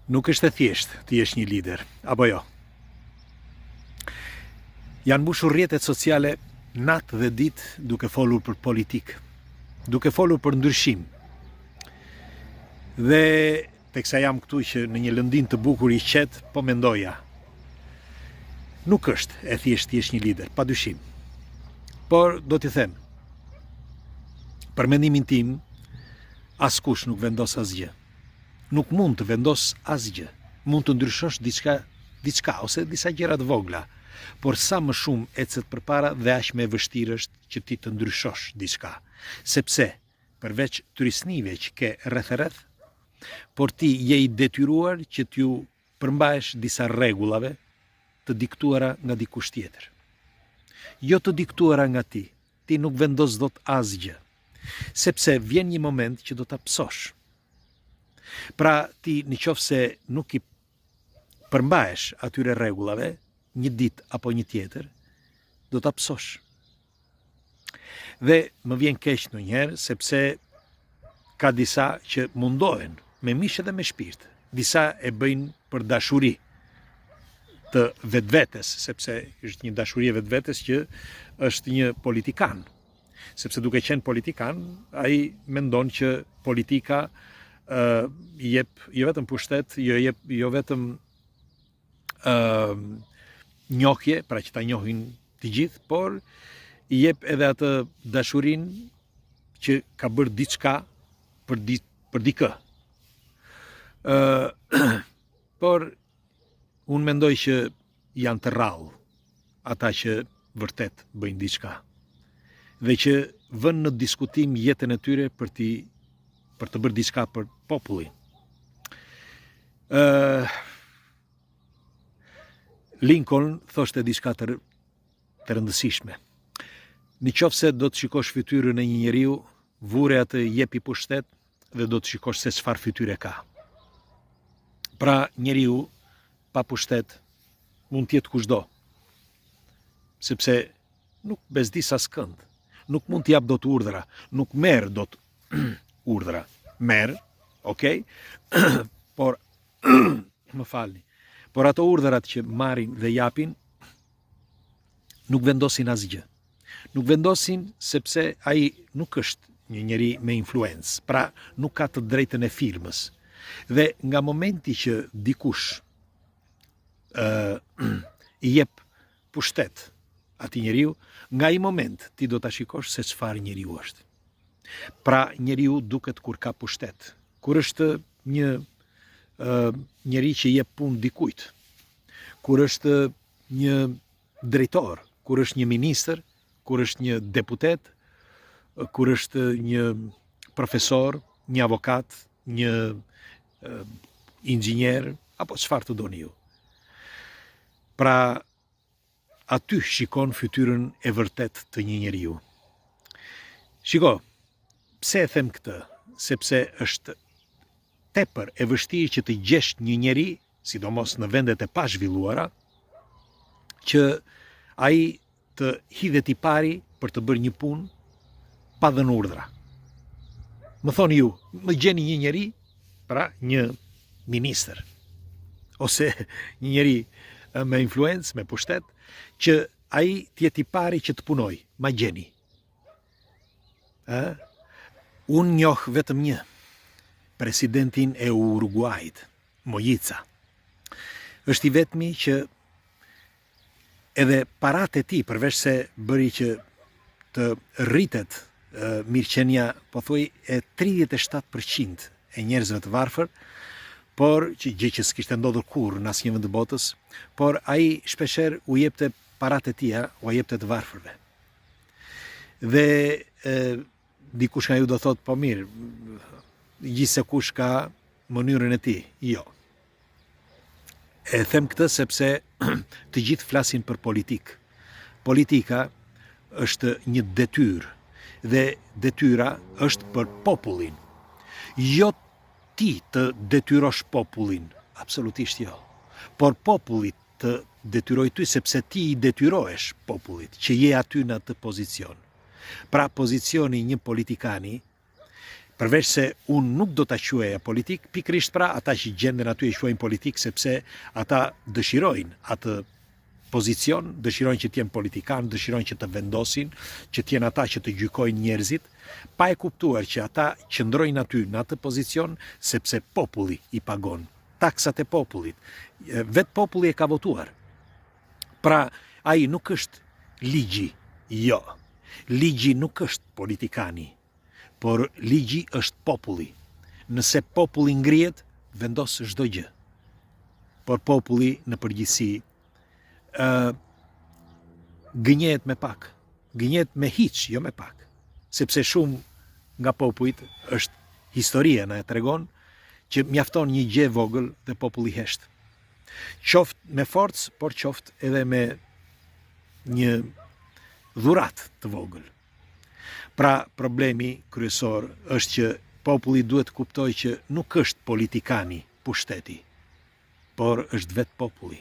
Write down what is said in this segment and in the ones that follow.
Nuk është e thjeshtë të jesh një lider, apo jo? Janë mbushur rrjetet sociale natë dhe ditë duke folur për politikë, duke folur për ndryshim. Dhe teksa jam këtu që në një lëndinë të bukur i qetë, po mendoja. Nuk është e thjeshtë të jesh një lider, pa dyshim. Por do t'i them, për mendimin tim, askush nuk vendos asgjë. Nuk mund të vendos asgjë. Mund të ndryshosh diçka, diçka ose disa gjëra të vogla, por sa më shumë ecet përpara dhe aq më e vështirë është që ti të ndryshosh diçka. Sepse përveç trysnive që ke rreth e rreth, por ti je i detyruar që t'ju përmbahesh disa rregullave të diktuara nga dikush tjetër. Jo të diktuara nga ti, ti nuk vendos dot asgjë. Sepse vjen një moment që do ta pësosh. Pra ti në qoftë se nuk i përmbahesh atyre rregullave, një ditë apo një tjetër, do ta pësosh. Dhe më vjen keq ndonjëherë sepse ka disa që mundohen me mish edhe me shpirt. Disa e bëjnë për dashuri të vetvetes, sepse është një dashuri e vetvetes që është një politikan. Sepse duke qenë politikan, ai mendon që politika uh, jep jo vetëm pushtet, jo jep jo vetëm uh, njohje, pra që ta njohin të gjithë, por i jep edhe atë dashurinë që ka bërë diçka për di, për dikë. Ë uh, por unë mendoj që janë të rrallë ata që vërtet bëjnë diçka dhe që vënë në diskutim jetën e tyre për t'i për të bërë diçka për popullin. Ë uh, Lincoln thoshte diçka të të rëndësishme. Në qoftë se do të shikosh fytyrën e një njeriu, vure atë jepi pushtet dhe do të shikosh se çfarë fytyre ka. Pra, njeriu pa pushtet mund të jetë kushdo, sepse nuk bezdis askënd, nuk mund të japë dot urdhra, nuk merr dot urdhra. Merr, okay, por më falni. Por ato urdhrat që marrin dhe japin nuk vendosin asgjë. Nuk vendosin sepse ai nuk është një njeri me influencë, pra nuk ka të drejtën e firmës. Dhe nga momenti që dikush ë uh, i jep pushtet atij njeriu, nga ai moment ti do ta shikosh se çfarë njeriu është. Pra njeriu duket kur ka pushtet, kur është një uh, njeri që jep punë dikujt, kur është një drejtor, kur është një ministër, kur është një deputet, kur është një profesor, një avokat, një uh, inxhinier apo çfarë të doni ju. Pra aty shikon fytyrën e vërtetë të një njeriu. Shiko, pse e them këtë? Sepse është tepër e vështirë që të gjesh një njeri, sidomos në vendet e pazhvilluara, që ai të hidhet i pari për të bërë një punë pa dhënë urdhra. Më thoni ju, më gjeni një njeri, pra një ministër, ose një njeri me influencë, me pushtet, që ai të jetë i pari që të punojë, ma gjeni. Ë? Unë njoh vetëm një, presidentin e Uruguait, Mujica. Është i vetmi që edhe paratë e tij, përveç se bëri që të rritet mirëqenia pothuaj e 37% e njerëzve të varfër, por që gjë që s'kishte ndodhur kurrë në asnjë vend të botës, por ai shpeshherë u jepte paratë e tija, ua jepte të varfërve. Dhe e, dikush nga ju do thotë, po mirë, gjithsekush ka mënyrën e tij. Jo. E them këtë sepse të gjithë flasin për politikë. Politika është një detyrë dhe detyra është për popullin. Jo ti të detyrosh popullin, absolutisht jo. Por populli të detyrojë ty sepse ti i detyrohesh popullit që je aty në atë pozicion. Pra pozicioni i një politikani. Përveç se unë nuk do ta quaja politikë, pikërisht pra ata që gjenden aty e quajnë politikë sepse ata dëshirojnë atë pozicion, dëshirojnë që të jenë politikanë, dëshirojnë që të vendosin, që të jenë ata që të gjykojnë njerëzit, pa e kuptuar që ata qëndrojnë aty në atë pozicion sepse populli i pagon, taksat e popullit. Vetë populli e ka votuar. Pra, ai nuk është ligji, jo. Ligji nuk është politikani, por ligji është populli. Nëse populli ngrihet, vendos çdo gjë. Por populli në përgjithësi ë gënjehet me pak, gënjehet me hiç, jo me pak. Sepse shumë nga popujt është historia na e tregon që mjafton një gjë e vogël dhe populli hesht. Qoftë me forcë, por qoftë edhe me një dhuratë të vogël. Pra, problemi kryesor është që populli duhet të kuptojë që nuk është politikani pushteti, por është vetë populli.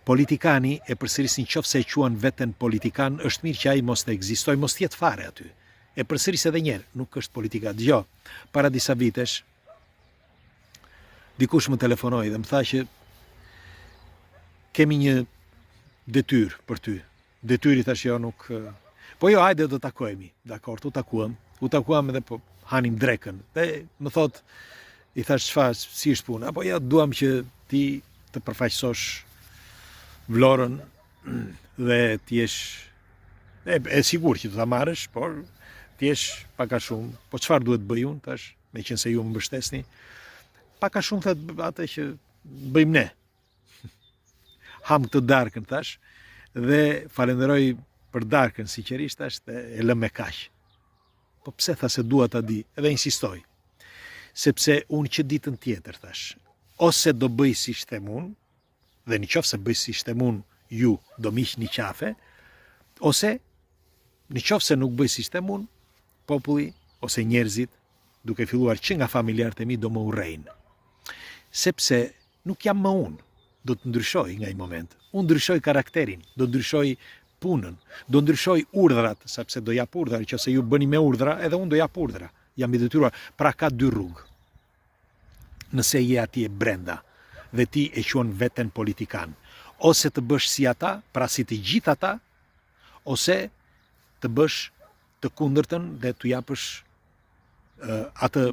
Politikani e përsëris në qoftë se e quan veten politikan, është mirë që ai mos të ekzistojë, mos të jetë fare aty. E përsëris edhe njëherë, nuk është politikan. Dëgjo, para disa vitesh, dikush më telefonoi dhe më tha që kemi një detyrë për ty. Detyrë i thashë jo nuk Po jo, hajde do takohemi. Dakord, u takuam. U takuam edhe po hanim drekën. Dhe më thot i thashë çfarë, si është puna? Po ja, duam që ti të përfaqësosh Vlorën dhe të jesh e, e sigurt që do ta marrësh, por të jesh pak a shumë. Po çfarë duhet të bëj unë tash, meqenëse ju më mbështesni? Pak a shumë thotë atë që bëjmë ne. Hamë këtë darkën tash dhe falenderoj për darkën sinqerisht tash dhe e lëmë me kaq. Po pse tha se dua ta di, edhe insistoi. Sepse unë që ditën tjetër thash, ose do bëj siç them unë, dhe në qoftë se bëj siç them unë, ju do më hiqni qafe, ose në qoftë se nuk bëj siç them unë, populli ose njerëzit, duke filluar që nga familjarët e mi do më urrejnë. Sepse nuk jam më unë, do të ndryshoj nga ai moment. Unë ndryshoj karakterin, do ndryshoj punën, do ndryshoj urdhrat, sepse do jap urdhra, nëse ju bëni me urdhra, edhe unë do jap urdhra. Jam i detyruar. Pra ka dy rrugë. Nëse je atje brenda dhe ti e quan veten politikan, ose të bësh si ata, pra si të gjithë ata, ose të bësh të kundërtën dhe t'u japësh atë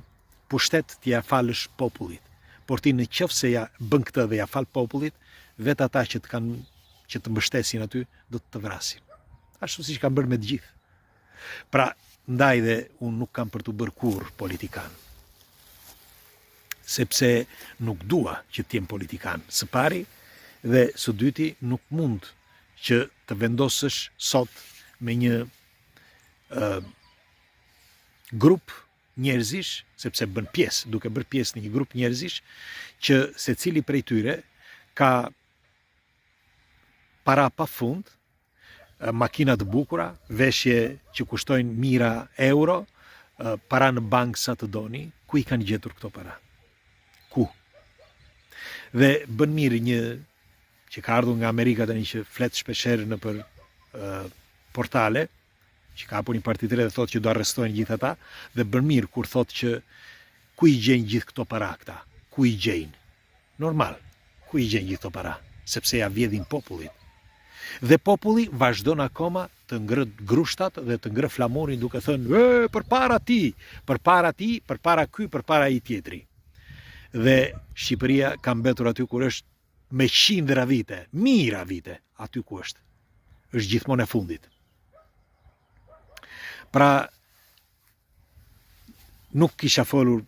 pushtet t'ia falësh popullit. Por ti në qoftë se ja bën këtë dhe ja fal popullit, vetë ata që të kanë që të mbështesin aty do të të vrasin. Ashtu siç kanë bërë me të gjithë. Pra, ndaj dhe unë nuk kam për t'u bërë kurrë politikan. Sepse nuk dua që të jem politikan, së pari dhe së dyti nuk mund që të vendosësh sot me një uh, grup njerëzish, sepse bën pjesë, duke bërë pjesë në një grup njerëzish, që secili prej tyre ka para pa fund, makina të bukura, veshje që kushtojnë mijëra euro, para në bankë sa të doni, ku i kanë gjetur këto para? Ku? Dhe bën mirë një që ka ardhur nga Amerika tani që flet shpeshherë nëpër portale, që ka hapur një parti të re dhe thotë që do arrestohen gjithë ata dhe bën mirë kur thotë që ku i gjejnë gjithë këto para këta, ku i gjejnë? Normal, ku i gjejnë gjithë këto para? Sepse ja vjedhin popullit. Dhe populli vazhdon akoma të ngrë grushtat dhe të ngrë flamurin duke thënë, e, përpara ti, përpara ti, përpara ky, përpara ai tjetri. Dhe Shqipëria ka mbetur aty kur është me qindra vite, mijëra vite, aty ku është. Është gjithmonë e fundit. Pra, nuk kisha folur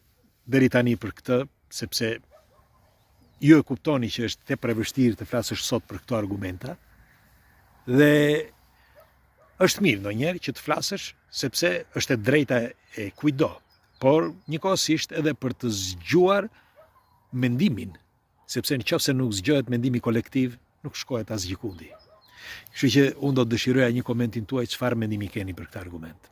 deri tani për këtë, sepse ju e kuptoni që është tepër e vështirë të flasësh sot për këto argumenta, dhe është mirë ndonjëherë që të flasësh, sepse është e drejta e kujtdo, por njëkohësisht edhe për të zgjuar mendimin sepse në qoftë se nuk zgjohet mendimi kolektiv, nuk shkohet asgjëkundi. Kështu që unë do të dëshiroja një komentin tuaj çfarë mendimi keni për këtë argument.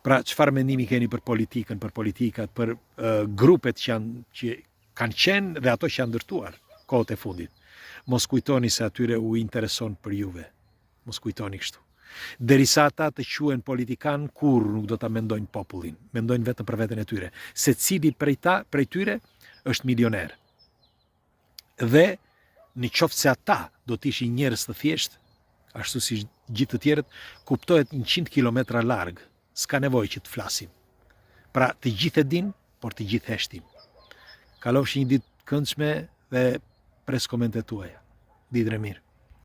Pra, çfarë mendimi keni për politikën, për politikat, për uh, grupet që janë që kanë qenë dhe ato që janë ndërtuar kohët e fundit. Mos kujtoni se atyre u intereson për juve. Mos kujtoni kështu. Derisa ata të quhen politikanë, kurrë nuk do ta mendojnë popullin, mendojnë vetëm për veten e tyre. Secili prej ta, prej tyre është milioner. Dhe në qoftë se ata do të ishin njerëz të thjeshtë, ashtu si gjithë të tjerët, kuptohet 100 kilometra larg, s'ka nevojë që të flasim. Pra, të gjithë e dinë, por të gjithë heshtin. Kalofshi një ditë të këndshme dhe pres komentet tuaja. Ditën e mirë.